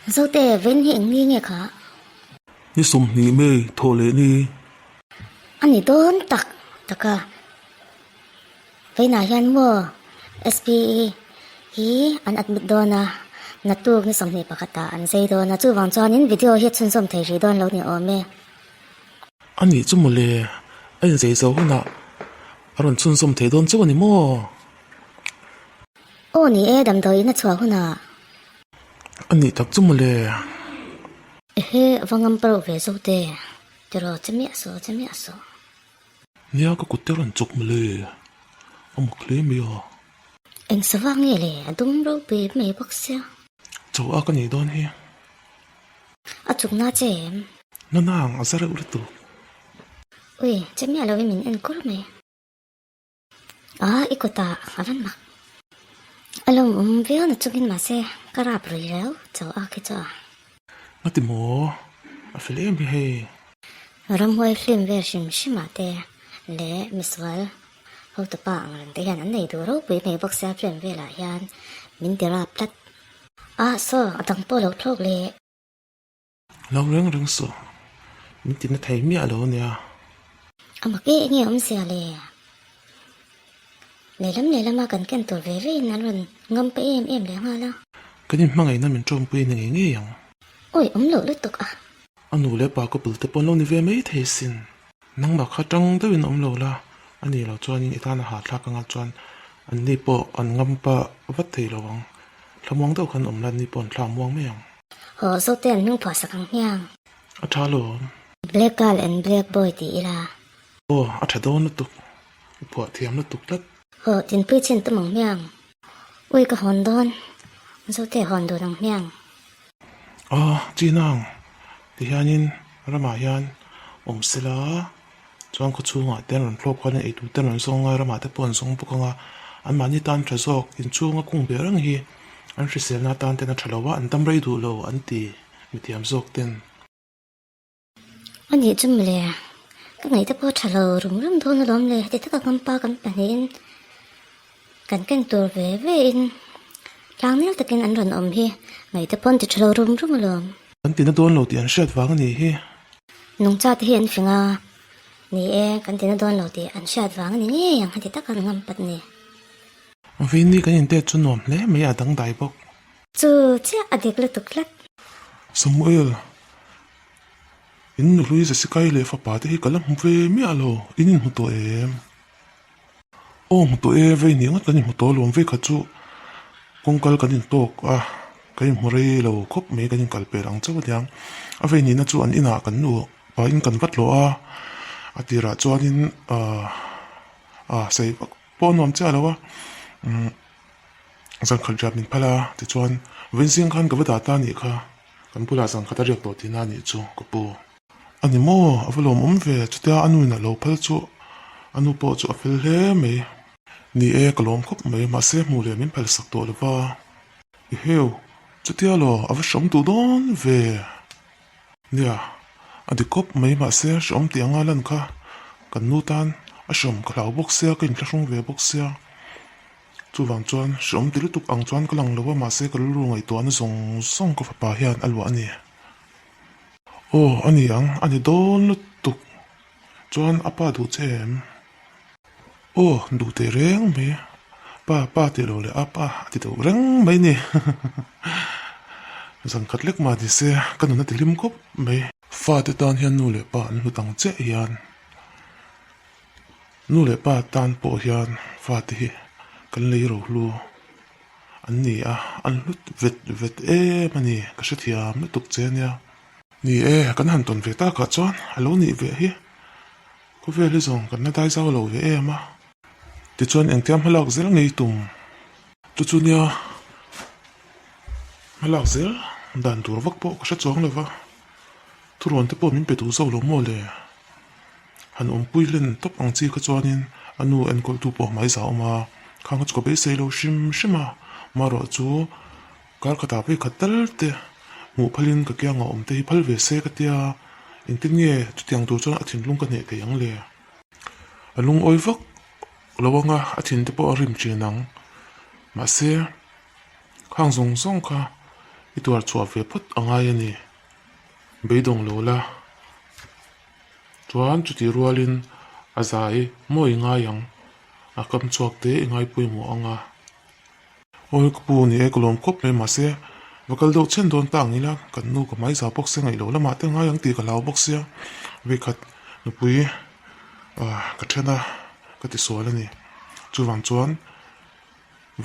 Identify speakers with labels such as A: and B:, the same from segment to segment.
A: Zote, vawiin hi eng ni nge kha?
B: Ni 20 May thawh leh ni.
A: A ni dawn tak tak a, vawiinah hian maw SPE hi an admit dawn a, naktuk ni 21 ah an zai dawn a, chuvang chuanin video hi a chhunzawm thei rih dawn lo ni awm e.
B: A nih chu mawle, a inzei zo hunah a rawn chhunzawm thei dawn chauh a ni maw?
A: Aw ni e, damdawiin a chhuah hunah.
B: A nih tak chu mawle.
A: Ehe, va ngam parh ve zo te, tiraw che miah saw, che miah saw.
B: Nia ka kut te rawn chawk mawle, a mak hle mai a.
A: Eng sava nge le, a dum ropui mai bawk sia.
B: Chaw a ka nih dawn hi.
A: A chukna che em?
B: Na nang, a za reuh lutuk.
A: Ui, che miah lovin min en kur mai. Ah, i kutah a van mak. A lawmawm viau na chungin mahse ka rap rui reu chauh a khi chu a.
B: Nga ti maw? A fel em hi hei.
A: Ramhuai film vel hrim hrim ah te leh misual hotupa ang reng te hian an nei duh ropui mai bawk sia film velah hian min ti rap tlat. Ah, saw, a dang pawh lo thlawk leh.
B: Lo reng reng suh, min ti na thei miah lo ania.
A: A mak e, enge awmzia le? Lehlam lehlama kan ken tur ve ve in an rawn ngam pa em em leh nghal a.
B: Kan inhmangaihna min tawmpui ni ngei ngei ang.
A: Awi, awm loh lutuk a.
B: A nu leh pa couple te pawh an lo ni ve mai thei sin. Nangmah kha tang deuhin awm lo la, a nih loh chuanin i tana hahthlak anga chuan anni pawh an ngam pa vat thei lo ang. Thlamuang deuh khan awm la, anni pawh an thla muang mai ang.
A: Haw Zote an hnung phuah sak ang hmiang.
B: A tha lo.
A: Black girl and black boy ti ila.
B: Aw a tha dawn lutuk. I phuah thiam lutuk tlat.
A: Haw tinpui chin tum ang hmiang. Ui ka hawn dawn. Zote hawn dun ang hmiang.
B: Aw Chinang ti hianin ramah hian awm sela chuan khawchhungah te an rawn thlawp khan eitur te an rawn zawng a ramah te pawh an zawng bawk ang a anmahni tan tha zawk inchhunga kung ve reng hi an hriselna atan ten a tha lo a an dam rei duh lo an ti mithiam zawk ten.
A: A nih chu mawle ka ngaih te pawh tha lo rum rum dawn alawm le heti taka kampa kan pahnihin kan ken tur ve ve in tlang nel takin an rawn awm hi ngaih te pawh an ti tha lo rum rum alawm.
B: Kan ti na dawn lo tih an hriat vang a nih hi.
A: Nungcha te hi an fing a, ni e, kan ti na dawn lo tih an hriat vang a ni ngei ang heti taka an ngam pat ni.
B: Vini kan intet chu nuam hle mai a dangdai bawk.
A: Chu chiah a dik lutuk tlat.
B: Samuel, in nuhlui Jessica-i leh fapa te hi ka la hmu ve miah lo, in inhmu tawh em? Aw hmu tawh e, vei hnih ngawt kan inhmu tawh alawm, vei khat chu kawngkal kan intawk a, kan inhmu rei lo khawp mai kan inkal pel ang chauh aniang. A vei nihna chu an inah kan nu pahin kan vat lawh a, a tirah chuanin ahh ah sawi vak pawh a nuam chiah lo a, umm zan khat riah min phal a tichuan vawiin zing khan ka va dah ta a nih kha, kan bulah zan khat a riak tawh tihna a nih chu ka pu. A ni maw? A va lawmawm ve. Chutia a nuin a lo phal chu a nu pawh chu a fel hle mai. Ni e, ka lawm khawp mai. Mahse hmuh leh min phal sak tawh lo va. I heu, chutia law a va hreawm duh dawn ve. Nia, a dik khawp mai. Mahse hreawm tih anga lan kha kan nu tan a hreawm ka hlau bawk sia, ka inthlahrung ve bawk sia. Chuvang chuan hreawm ti lutuk ang chuan ka lang lo va, mahse ka rilru ngaihtuahna zawng zawng ka fapa hian a luah a ni. Aw, a ni ang, a ni dawn lutuk. Chuan a pa duh che em? Aw, duh teh reng mai. Pa, pa tih loh leh a pa a ti deuh reng mai ni. Zan khat lek mah ni se, ka nun a ti hlim khawp mai. Fate tan hian nu leh pa an hlut ang chiah hian nu leh pa tan pawh hian fate hi kan lei rohlu. An ni a, an hlut vet vet em a ni, ka hrethiam lutuk che ania. Ni e, kan han tawn ve takah chuan a lo nih ve hi, khawvel hi zawng kan la dai zau lo ve em a. Tichuan engtia hmalak zel ngei tum chu chu nia, hmalak zel dan tur vak pawh ka hre chuang lo va, thurawn te pawh min pe duh zawk lo maw le. Han awmpui hlen tawp ang chi kha chuanin a nu enkawltu pawh hmai za awm a, khang kha chu ka beisei lo hrim hrim a, marawh chu kar khatah phei khat tal te hmuh phalin ka kiangah awm te hi phal ve se ka tia, engtin nge chutiang tur chuan a thinlung ka hneh thei ang le? A lungawi vak lo anga a thin te pawh a rim thin ang, mahse khang zawng zawng kha. I tuar chhuah ve phawt a ngai a ni. Beidawng lo la. Chuan chutih rualin a zai maw i ngai ang, a kam chhuak te i ngai pawimawh ang a. Awi ka pu ni e ka lawm khawp mai mahse va kal deuh chhen dawn ta ang ila kan nu ka hmai zau bawk sia ngaih loh lamah te ngai ang tih ka hlau bawk sia vekhat nupui ah ka then a ka ti sual a ni chuvang chuan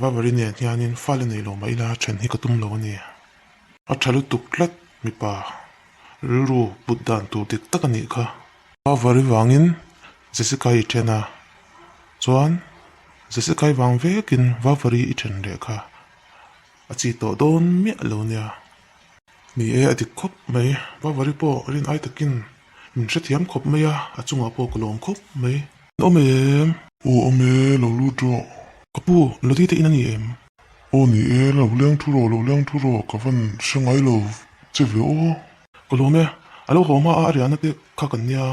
B: Vavari nen hianin fale nei lo mah ila then hi ka tum lo a ni a tha lutuk tlat mipa rilru put dan tur dik tak a nih kha. Vavari vangin Jessica i then a chuan Jessica-i vang vekin Vavari i then leh kha a chi tawh dawn miah lo nia. Ni e, a dik khawp mai. Vavari pawh rin ai takin min hrethiam khawp mai a, a chungah pawh ka lawm khawp mai. An awm em?
C: Aw awm e, lo lut rawh.
B: Ka pu, Lodi te in a ni em?
C: Aw ni e, lo leng thu rawh, lo leng thu rawh, ka van hre ngai lo che ve aw.
B: Ka lawm e, a lo haw hma a, a riahna te kha kan nia.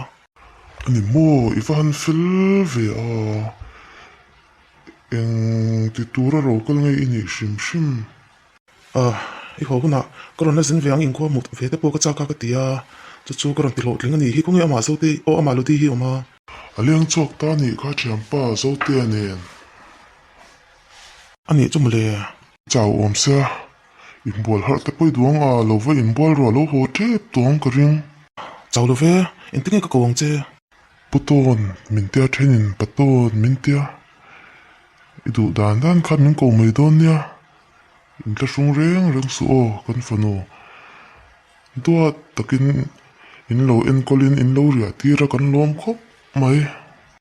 C: A ni maw, i va han fel ve a, eng ti tura ro kal nge i nih hrim hrim?
B: Ah, i haw hunah ka rawn la zin ve ang inkhua hmuh ve te pawh ka chak a ka ti a, chu chu ka rawn ti hlawhtling a nih hi, khawnge amah Zote, aw amah Ludi hi awm a.
C: A leng chhuak ta nih kha thianpa Zotea nen.
B: A nih chu mawle.
C: Chau awm sia, Inbual harh te pawh i duang a, lo va inbual ruah lo haw tep tawng ka ring.
B: Chau lo ve, engtin nge ka ko ang che?
C: Putawn min tia thenin patawn min tia, i duh dan dan khan min ko mai dawn nia, inthlahrung reng reng suh aw kan fanu. Duat takin in lo enkawlin in lo riah tir a kan lawm khawp mai.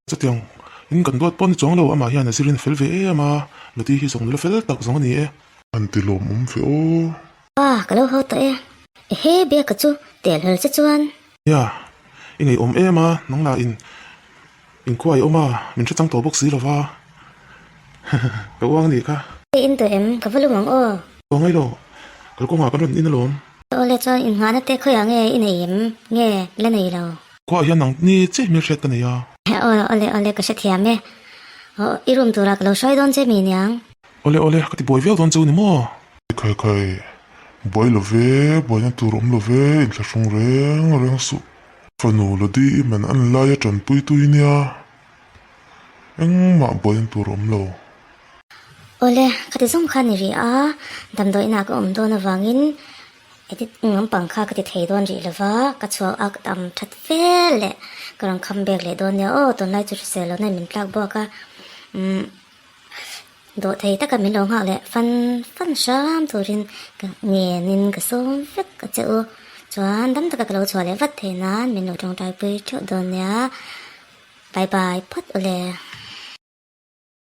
B: Chutiang in kan duat pawh ni chuang lo, amah hian a zirin a fel ve em a, Loti hi zawng nula fel tak zawng a ni e.
C: An ti lawmawm ve aw.
A: Pa, ka lo haw tawh e. Ehe, Biaka chu tel hlel che chuan.
B: Nia, i ngeiawm em a, nang lah in inkhua i awm a, min hre chang tawh bawk si lo va. Ka uang a nih kha.
A: I in tawh em? Ka va lum ang aw.
B: Aw ngai lo, kalkawngah kan rawn in alawm.
A: Awle chuan inngahna te khawiah nge i nei em? Nge la nei lo?
B: Khuaah hian nang ni chiah hmelhriat ka nei a.
A: Aw awle awle ka hrethiam e. Aw i room turah ka lo hruai dawn che mi niang.
B: Awle awle ka ti buai viau dawn chu ni maw?
C: Khai khai, buai lo ve, buaina tur awm lo ve, inthlahrung reng reng suh. Fanu Lodi i man an laia tanpui tui nia, engmah buaina tur awm lo.
A: Awle, ka ti zawng kha ni rih a, damdawi inah ka awm dawn avangin edit lampang kha ka ti thei dawn rih lova, ka chhuak a tam that fel leh ka rawn kham bek leh dawn nia aw, tunlai chu hrisel lohna in min tlak buak a, umm dawhthei taka min lo nghak leh fan fan hram turin ka ngenin ka sawm vek a che u, chuan dam taka ka lo chhuah leh vat theih nan min lo tawngtaipui theuh dawn nia, bye bye phawt ule.